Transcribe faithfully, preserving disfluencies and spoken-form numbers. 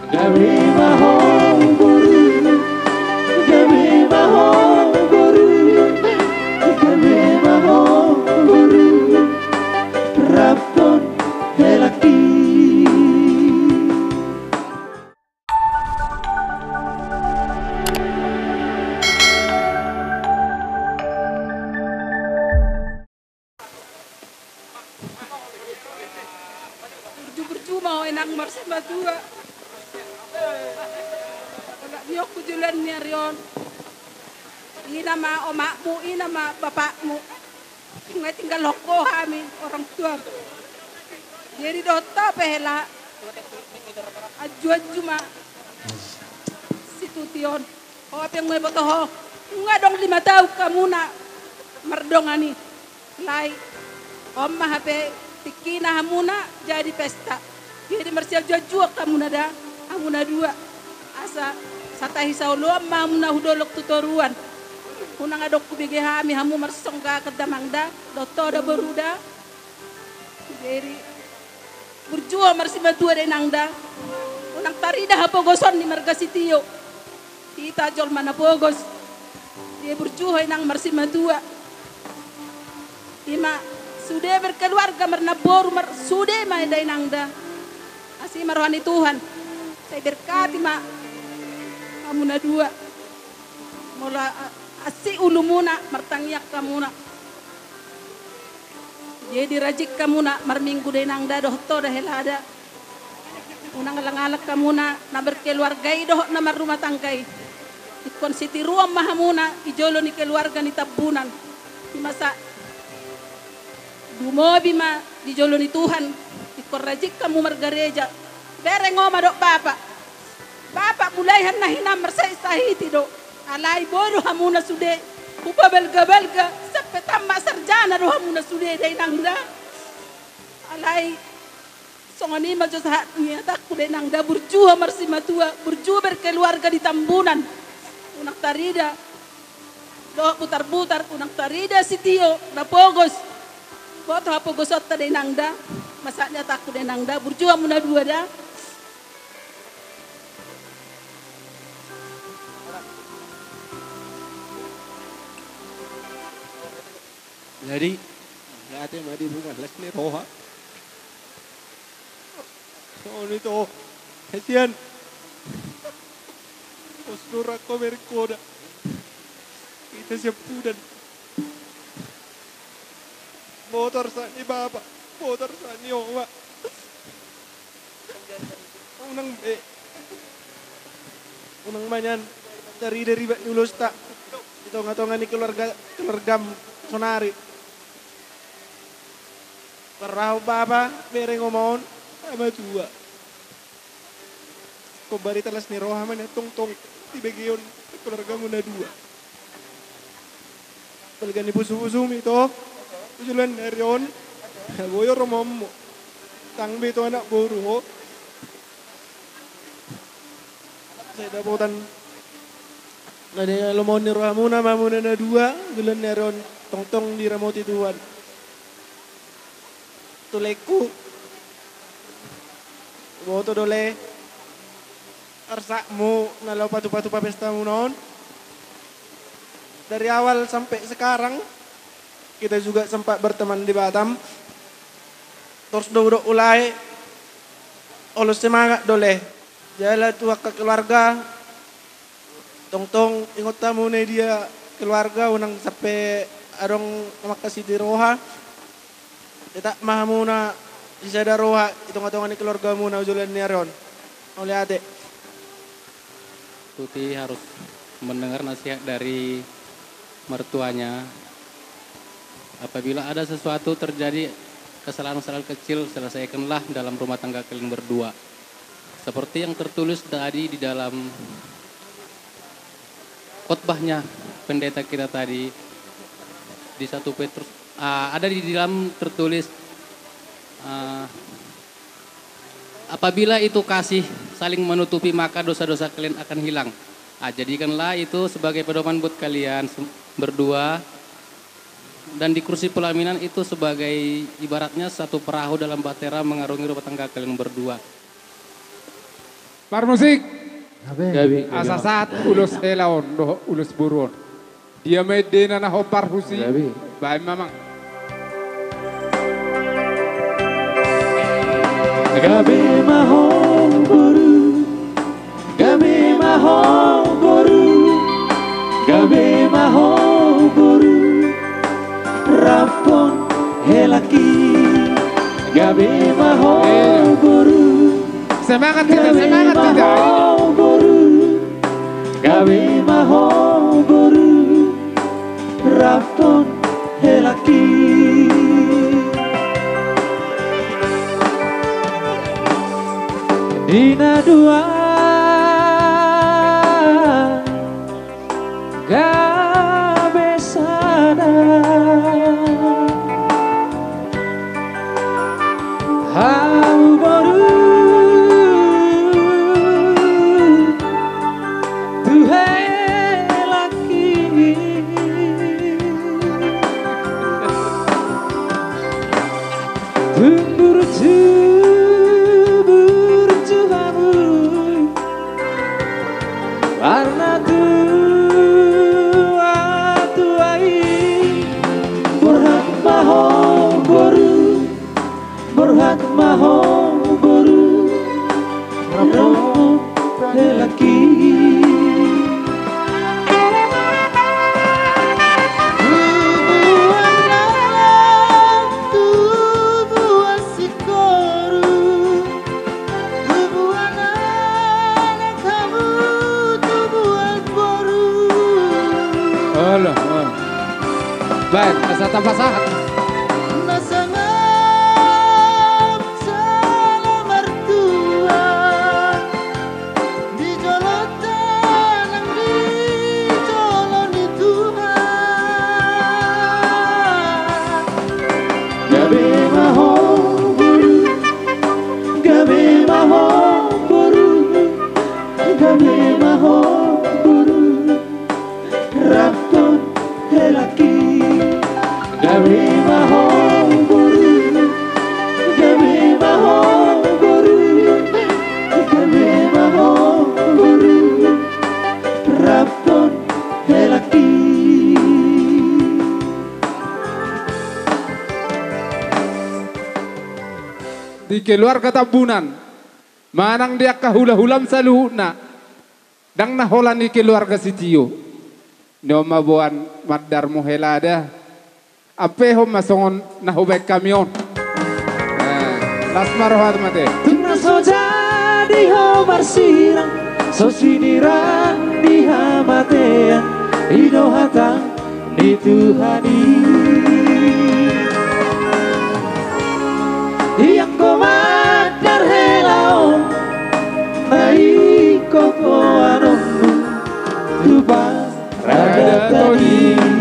Gabe ma ho boru, gabe ma ho boru, gabe ma ho boru, rap dohot helangki. Burju-burju ma ho inang marsimatua. Olat ni on tu joloan ni ari on. Ina ma omakmu, ina ma bapakmu. Nga tinggal hongko hami orang tua. Jadi dohot ho pe hela. Anju-anju ma sitution. Ho pe nga iboto ho. Nga adong lima taon hamuna mardongan i. Alai on ma hape tingkina hamuna jadi pesta. Jadi marsianju-anjuan hamuna da, hamuna dua. Asa satahi saoloan ma hamuna hu dolok tu toruan. Unang adong hubege hami hamu marsonggakan damang da, dohot ho da boru da. Jadi burju ho marsimatua da inang da. Unang tarida hapogoson ni marga Sitio. Hita jolma na pogos. Jadi burju ho inang marsimatua. Ima sude berkeluarga marnamboru mar-, sude ma da inang da. Asi ma roha ni Tuhan. Sai berkati ma hamuna dua. Molo a-, asi ulumuna martangiang hamuna. Jadi rajin hamuna marminggu da inang da dohot ho da hela da. Unang alang-alang hamuna na berkeluarga i dohot na marrumah tangga i. Ingkon sitiruon ma hamuna di jolo ni keluarga ni Tambunan. Di masa dumobi ma di jolo ni Tuhan. Ingkon rajin hamu margareja. Bereng oma dohot bapa. Bapa mulai hanna hinan marsahit-sahiti do. Alai bodo hamuna sude. Hupabalga-balga sampe tamat sarjana do hamuna sude da inang da. Alai songon i ma jo sahat ni hatangku da inang da, burju ho marsimatua, burju ho berkeluarga di Tambunan. Unang tarida dohot butar-butar, unang tarida Sitio na pogos. Boto hapogosonta da inang da. Ima sahat ni hatangku da inang da, burju hamuna dua da. Jadi, mauliate ma di Tuhan, las ni roha. Songon i do, hasian. Pos do rangko bereng ho da. Hita siampudan. Boto arsak ni bapa, boto arsak ni oma. Unang be. Unang ma nian tarida ribat ni ulosta di tonga-tonga ni keluarga, keluargam sonari. Parrahon bapa, bereng oma on, tama tua. Ingkon barita las ni roha ma nian tongtong dibegeon keluargamu na dua. Balga ni pusu-pusumi to, tu joloan ni ari on, boi ho romoanmu. Ndang be tu anak boru ho. Sai dapotan na nilomohon ni rohamuna ma hamuna na dua, tu joloan ni ari on tongtong diramoti Tuhan. Tu laengku, boto do le arsakmu na laho patupa-tupa pestamuna on. Dari awal sampe sekarang kita juga sempat berteman di Batam. Torus do hudok ulae, olo semangat do le. Jala tu angka keluarga, tongtong ingot hamuna i dia keluarga, unang sampe adong mangkasiti roha. Tetap ma hamuna sisada roha di tonga-tonga ni keluargamuna tu joloan ni ari on. Mauliate. Tuti harus mendengar nasihat dari mertuanya. Apabila ada sesuatu terjadi, kesalahan-kesalahan kecil, selesaikanlah dalam rumah tangga kalian berdua. Seperti yang tertulis tadi di dalam khotbahnya pendeta kita tadi di satu Petrus, ah, ada di dalam tertulis, ah, apabila itu kasih saling menutupi, maka dosa-dosa kalian akan hilang. Ah, jadikanlah itu sebagai pedoman buat kalian sem-, berdua. Dan di kursi pelaminan itu sebagai ibaratnya satu perahu dalam bahtera mengarungi rumah tangga kalian berdua. Parmusik. Gabe. Gabe, gabe. Asa sahat ulos hela on dohot ulos boru on. Dia ma endena na hombar husi. Gabe. Baen ma, Amang. Gabe ma ho boru. Gabe ma ho boru. Gabe ma ho boru. Raphon helangki. Gabe ma ho boru. Semangat hita, semangat hita. Gabe ma ho boru, gabe ma ho boru, raphon helangki. Di na dua gabe sada. Hamu boru, tu helangki. Tung burju, burju hamu. Marnatua, tua i. Borhat ma ho boru, borhat ma ho boru. Raphon helangki. Tubuan anak, tubuan singkoru. Tubuan anak hamu, tubuan boru. Olo, olo. Baen, asa tapasahat. Na sangap sala martua. Di jolonta nang di jolo ni Tuhan. Gabe ma ho boru, gabe ma ho boru, gabe ma ho boru, raphon helangki. Gabe ma ho boru, gabe ma ho boru, gabe ma ho boru, raphon helangki. Di keluarga Tambunan manang di angka hulahulam saluhutna. Ndang na holan i keluarga sitio. Nion ma boan mandarmu hela da. Ampehon ma songon na hubaen hami on. Eh, las ma roham ate. Tung na so jadi ho marsirang, so sinirang di hamatean, i do hata ni Tuhan i. Ianggo mandar hela on, na ingkon boanonmu tu paradaton i.